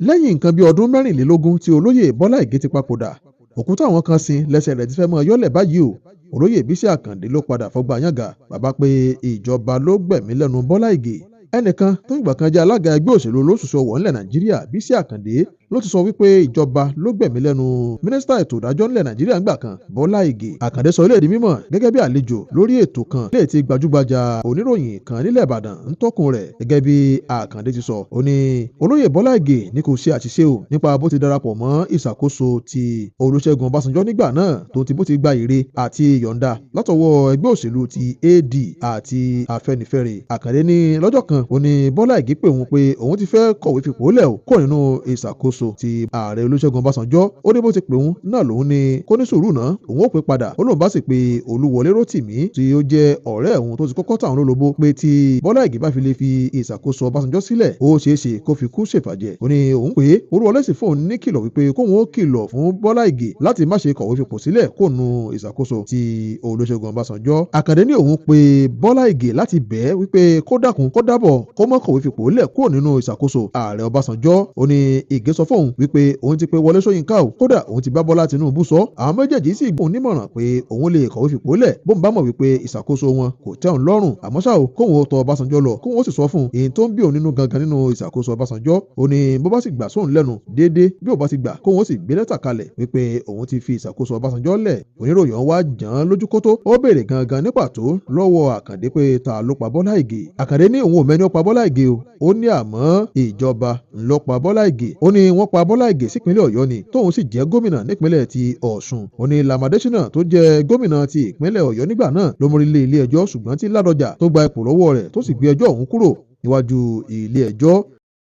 Lẹ́yìn nǹkan bíi ọdún 24 tí olóyè Bọ́lá Ìgè ti papòdà, òkú táwọn kan sin lẹ́sẹ̀ rẹ̀ ti fẹ́ mọ́ yọ́lẹ̀ báyìí o. Olóyè Bísí Àkàndé ló padà fọgbà yànga bàbá pé ìjọba ló gbẹ̀mí lẹ́nu Bọ́lá Ìgè. Ẹnìkan tó ìgbà kan jẹ́ alága ẹgbẹ́ òṣèlú olóṣùṣù ọ̀wọ̀ ńlẹ̀ Nàìjíríà, Bísí Àkàndé, ló ti sọ wípé ìjọba ló gbẹ̀mí lẹ́nu mínísítà ètò ìdájọ́ ńlẹ̀ Nàìjíríà ńgbà kan, Bọ́lá Ìgè. Àkàndé sọ eléyìí di mímọ̀ gẹ́gẹ́ bí àlejò lórí ètò kan léè ti gbajúgbajà oníròyìn kan nílẹ̀ Ìbàdàn ń tọ́kùn rẹ̀. Gẹ́gẹ́ bí Àkàndé ti sọ, ó ní olóyè Bọ́lá Ìgè ní kò ṣe àṣìṣe o nípa bó ti darapọ̀ mọ́ ìṣàkóso ti Olúṣẹ́gun Ọbásanjọ́ nígbà náà, tó ti bó ti gba ire àti ìyọ̀ǹda látọwọ́ ẹgbẹ́ òṣèlú ti AD àti Afẹ́nifẹ́re. Àkàndé ní lọ́jọ́ kan ó ní Bọ́lá Ìgè pè òun pé òun ti fẹ́ kọ̀wé fipò lẹ̀ o kúrò nínú ìṣàkóso ti ààrẹ Olúṣẹ́gun Ọbásanjọ́. Ó ní bó ti pè òun náà lòun ní kó ní sùúrù náà, òun ó pè padà. Ó lóun bá sì pe Olúwọlé Rótìmí tí ó jẹ́ ọ̀rẹ́ òun tó ti kọ́kọ́ tàwọn lólobó pé tí Bọ́lá Ìgè bá fi lè fi ìṣàkóso Ọbásanjọ́ sílẹ̀, ó ṣeé ṣe kó fi kú ṣèfàjẹ́. Ó ní òun pé Olúwọlé sì fóun ní kìlọ̀ wípé kóun ó kìlọ̀ fún Bọ́lá Ìgè láti má ṣe kọ̀wé fipò sílẹ̀ kó nu ìṣàkóso ti Olúṣẹ́gun Ọbásanjọ́. Àkàndé ní òun pe Bọ́lá Ìgè láti bẹ̀ẹ́ wípé kó dákun kó dábọ̀ kó má kọ̀wé fipò lẹ̀ kúrò nínú ìṣàkóso ààrẹ Ọbásanjọ́. Ó ní Ìgè sọ fóun wípé òun ti pe Wọlé Ṣóyínká o, kódà òun ti bá Bọ́lá Tinubu sọ. Àwọn méjèèjì sì gbóhùn nímọ̀ràn pé òun lè kọ̀wé fipò lẹ̀ bóun bá mọ̀ wípé ìṣàkóso wọn kò tẹ́ òun lọ́rùn. Àmọ́ ṣá o, kóun ó tọ̀ Ọbásanjọ́ lọ, kóun ó sì sọ fún un èyí tó ń bí òun nínú gangan nínú ìṣàkóso Ọbásanjọ́. Ó ní bó bá sì gbà sóun lẹ́nu déédéé, bí ò bá ti gbà, kóun ó sì gbé lẹ́tà kalẹ̀ wípé òun ti fi ìṣàkóso Ọbásanjọ́ lẹ̀. Oníròyìn wá jàn án lójú kótó, ó béèrè gangan ní pàtó lọ́wọ́ Àkàndé pé ta ló pa Bọ́lá Ìgè. Àkàndé ní òun ò mẹ́ni ó pa Bọ́lá Ìgè o, ó ní àmọ́ ìjọba ńlọ pa Bọ́lá Ìgè. Ó ní wọ́n pa Bọ́lá Ìgè sípínlẹ̀ Ọ̀yọ́ ni, tóun sì jẹ́ gómìnà nípínlẹ̀ ti Ọ̀ṣun. Ó ní Lam Adésínà tó jẹ́ gómìnà ti ìpínlẹ̀ Ọ̀yọ́ nígbà náà ló mórí lé ilé ẹjọ́, ṣùgbọ́n tí Ládọjà tó gba ipò lọ́wọ́ rẹ̀ tó sì gbé ẹjọ́ ọ̀hún kúrò níwájú ilé ẹjọ́.